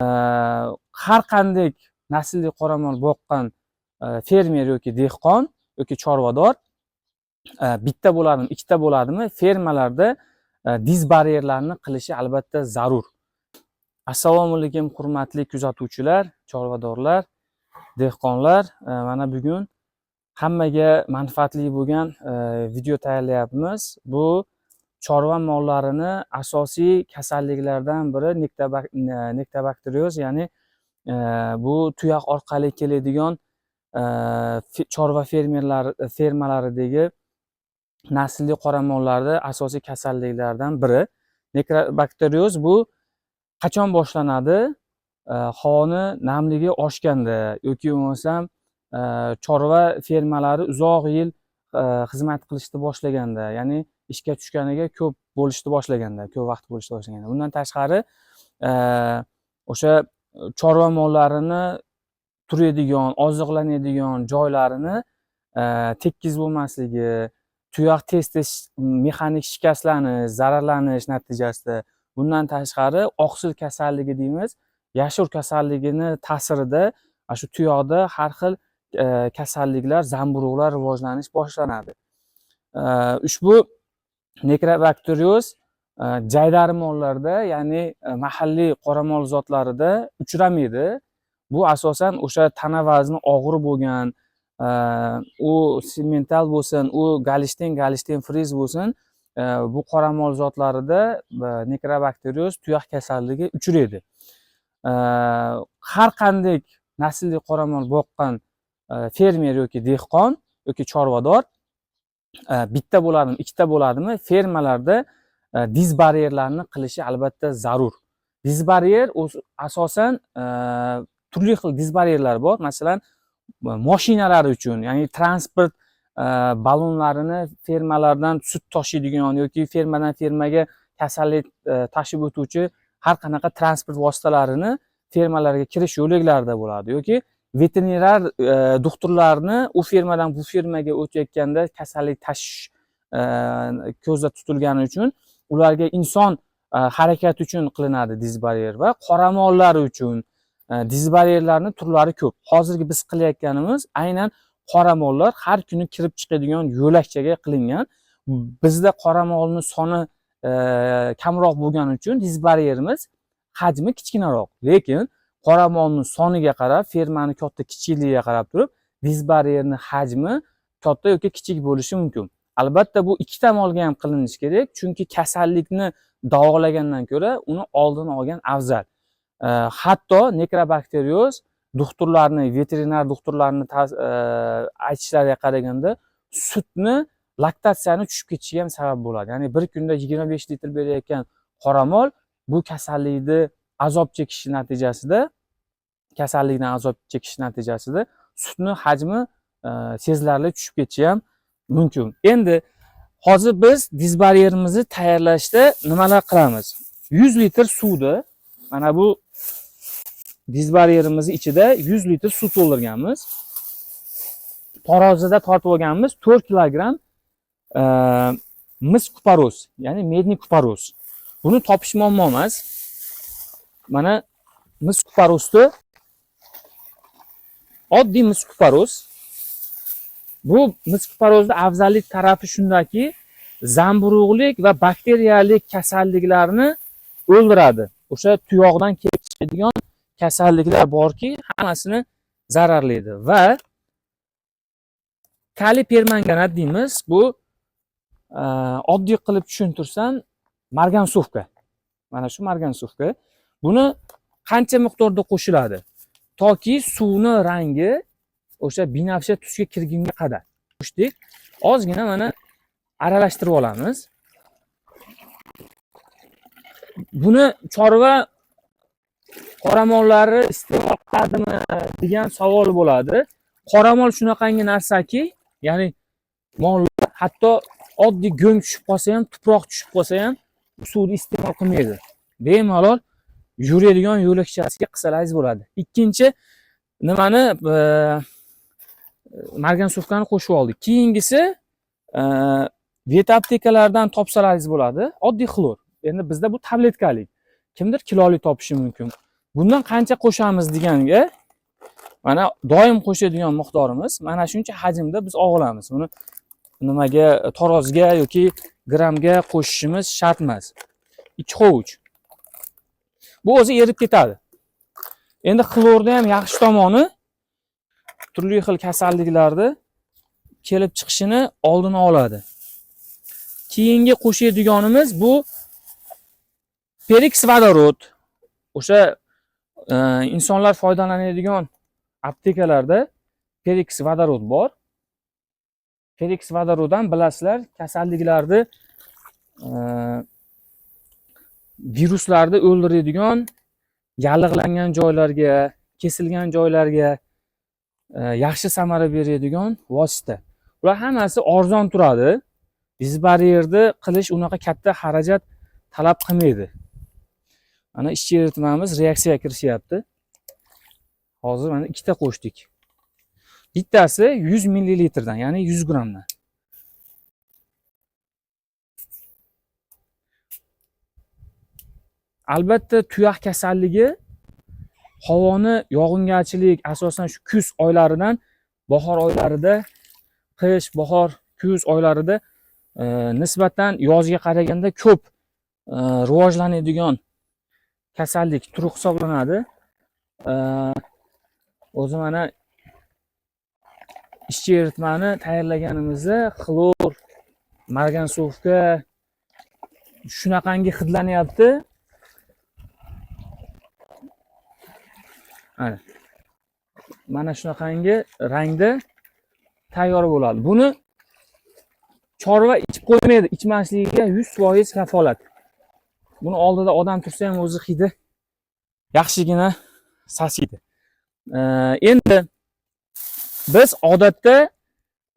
Har qanday naslli qoramol boqqan fermer yoki dehqon yoki chorvador, bitta bo'ladimi, ikkita bo'ladimi, fermalarda dizbaryerlarni qilishi albatta zarur. Assalomu alaykum, hurmatli kuzatuvchilar, chorvadorlar, dehqonlar. Mana bugun hammaga manfaatli bo'lgan video tayyorlayapmiz. Bu chorva mollarini asosiy kasalliklardan biri nektobakterioz, ya'ni bu tuyoq orqali keladigan chorva fermerlar fermalaridagi naslli qoramollarda asosiy kasalliklardan biri. Nekrobakterioz bu qachon boshlanadi? Havoni namligi oshganda yoki bo'lmasam chorva fermalari uzoq yil xizmat qilishni boshlaganda, ya'ni ishga tushganiga ko'p bo'lishni boshlaganda, ko'p vaqt bo'lishni boshlaganda. Bundan tashqari, o'sha chorva mollarini turadigan, oziqlanadigan joylarini tekis bo'lmasligi, tuyoq tez tez mexanik shikastlanish, zararlanish natijasida. Bundan tashqari, oqsil kasalligi deymiz, yashur kasalligini ta'sirida ana shu tuyoqda har xil kasalliklar, zamburug'lar rivojlanish boshlanadi. Ushbu nekrobakterioz jaydari mollarda, ya'ni mahalliy qoramol zotlarida uchramaydi. Bu asosan o'sha tana vazni og'ir bo'lgan, u simmental bo'lsin, u galishten, galishten friz bo'lsin, bu qoramol zotlarida nekrobakterioz tuyoq kasalligi uchraydi. Har qanday naslli qoramol boqqan fermer yoki dehqon yoki chorvador, bitta bo'ladimi, ikkita bo'ladimi, fermalarda dizbaryerlarni qilishi albatta zarur. Dizbaryer asosan turli xil dizbaryerlar bor. Masalan, moshinalar uchun, ya'ni transport ballonlarini fermalardan sut toshiydigan yoki fermadan fermaga kasallik tashib o'tuvchi har qanaqa transport vositalarini fermalarga kirish yo'laklarida bo'ladi yoki veterinar doktorlarni u fermadan bu fermaga o'tayotganda kasallik tashish ko'zda tutilgani uchun ularga inson harakati uchun qilinadi dizbaryer va qoramollar uchun dizbaryerlarni turlari ko'p. Hozirgi biz qilayotganimiz aynan qoramollar har kuni kirib chiqadigan yo'lakchaga qilingan. Bizda qoramolni soni kamroq bo'lgani uchun dizbaryerimiz hajmi kichkinaroq, lekin qoramolni soniga qarab, fermani katta kichikligiga qarab turib dizbaryerni hajmi katta yoki kichik bo'lishi mumkin. Albatta, bu ikkita molga ham qilinishi kerak, chunki kasallikni davolagandan ko'ra uni oldini olgan afzal. Hatto nekrobakterioz doktorlarni, veterinar doktorlarni aytishlariga qaraganda sutni laktatsiyani tushib ketishiga ham sabab bo'ladi. Ya'ni bir kunda 25 litr berayotgan qoramol bu kasallikni azob chekishi natijasida, kasallikdan azob chekishi natijasida sutni hajmi sezilarli tushib ketishi ham mumkin. Endi hozir biz dizbaryerimizni tayyorlashda nimalar qilamiz? 100 litr suvni, mana bu dizbaryerimizni ichida 100 litr suv to'ldirganmiz. Tarozida tortib olganmiz 4 kilogramm mis kuparos, ya'ni медный купорос. Buni topish muammo emas. Mana mis kuporosni, oddiy mis kuporos. Bu mis kuporosni afzallik tarafi shundaki, zamburug'lik va bakteriyalik kasalliklarni o'ldiradi. O'sha tuyoqdan kelib chiqadigan kasalliklar borki, hammasini zararlaydi. Va kaliy permanganat deymiz. Bu oddiy qilib tushuntirsam, марганцовка. Mana shu марганцовка. Buni qancha miqdorda qo'shiladi? Toki suvni rangi o'sha binafsha tusga kirgunga qadar qo'shdik. Ozgina mana aralashtirib olamiz. Buni chorva qoramollari iste'mol qiladimi degan savol bo'ladi. Qoramol shunaqangi narsaki, ya'ni mollar hatto oddiy go'ng tushib qolsa ham, tuproq tushib qolsa ham suvni iste'mol qilmaydi. Bemalol yuradigan yo'lakchasiga qilsalaringiz bo'ladi. Ikkinchi nimani, марганцовка ni qo'shib oldik. Keyingisi, vetaptekalardan topsalaringiz bo'ladi. Oddiy xlor. Endi bizda bu tabletkalik. Kimdir kiloli topishi mumkin. Bundan qancha qo'shamiz deganga, mana doim qo'shadigan miqdorimiz mana shuncha hajmda biz olamiz. Buni nimaga, taroziga yoki grammga qo'shishimiz shart emas. 2 hovuch. Bu o'zi erib ketadi. Endi xlorni ham yaxshi tomoni turli xil kasalliklarni kelib chiqishini oldini oladi. Keyingi qo'shadiganimiz bu peroksid vodorod. O'sha insonlar foydalanadigan aptekalarda peroksid vodorod bor. Peroksid vodoroddan bilasizlar, kasalliklarni, viruslarni o'ldiradigan, yallig'langan joylarga, kesilgan joylarga yaxshi samara beradigan vosita. Ular hammasi arzon turadi. Dizbaryerni qilish unaqa katta xarajat talab qilmaydi. Mana ishchi eritmamiz reaksiyaga kirishyapti. Hozir mana ikkita qo'shdik. Bittasi 100 millilitrdan, ya'ni 100 grammdan. Albatta tuyoq kasalligi havoni yog'ingarchilik, asosan shu kuz oylaridan bahor oylarida, qish, bahor, kuz oylarida nisbatan yozga qaraganda ko'p rivojlanadigan kasallik turi hisoblanadi. O'zi mana ishchi eritmani tayyorlaganimizda xlor, margansovka shunaqangi hidlanyapti. Mana shunaqangi rangda tayyor bo'ladi. Buni chorva ichib qo'ymaydi, ichmasligiga 100% kafolat. Buni oldida odam tursa ham o'zi hidi yaxshigina sasiydi. Endi biz odatda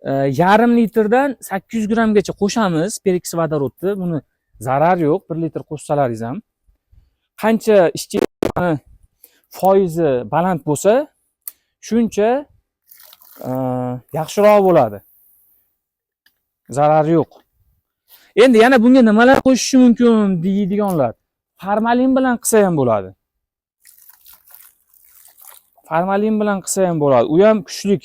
0,5 litrdan 800 grammgacha qo'shamiz peroksid vodorodni. Buni zarar yo'q, 1 litr qo'shsalaringiz ham. Qancha ishchi foizi baland bo'lsa, shuncha yaxshiroq bo'ladi. Zarari yo'q. Endi yana bunga nimalar qo'shishi mumkin deydiganlar, formalin bilan qilsa ham bo'ladi. Formalin bilan qilsa ham bo'ladi. U ham kuchlik,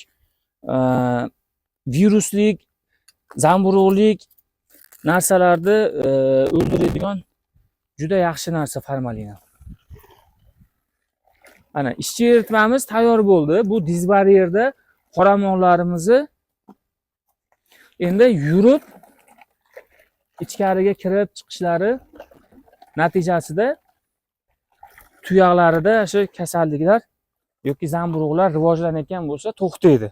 viruslik, zamburug'lik narsalarni o'ldiradigan juda yaxshi narsa formalin ham. Ana ishchi eritmamiz tayyor bo'ldi. Bu dizbaryerda qoramollarimizni endi yurib ichkariga kirib chiqishlari natijasida tuyoqlarida o'sha kasalliklar yoki zamburug'lar rivojlanayotgan bo'lsa to'xtaydi.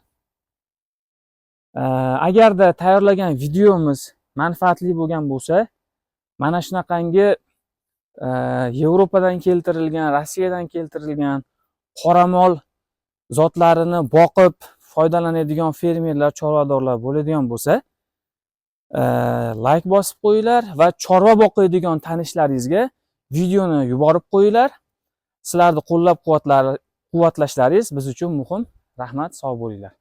Agarda tayyorlagan videomiz manfaatli bo'lgan bo'lsa, mana shunaqangi Yevropadan keltirilgan, Rossiyadan keltirilgan qoramol zotlarini boqib foydalanadigan fermerlar, chorvadorlar bo'ladigan bo'lsa, like bosib qo'yinglar va chorva boqadigan tanishlaringizga videoni yuborib qo'yinglar. Sizlarni qo'llab-quvvatlashlaringiz biz uchun muhim. Rahmat, sog' bo'linglar.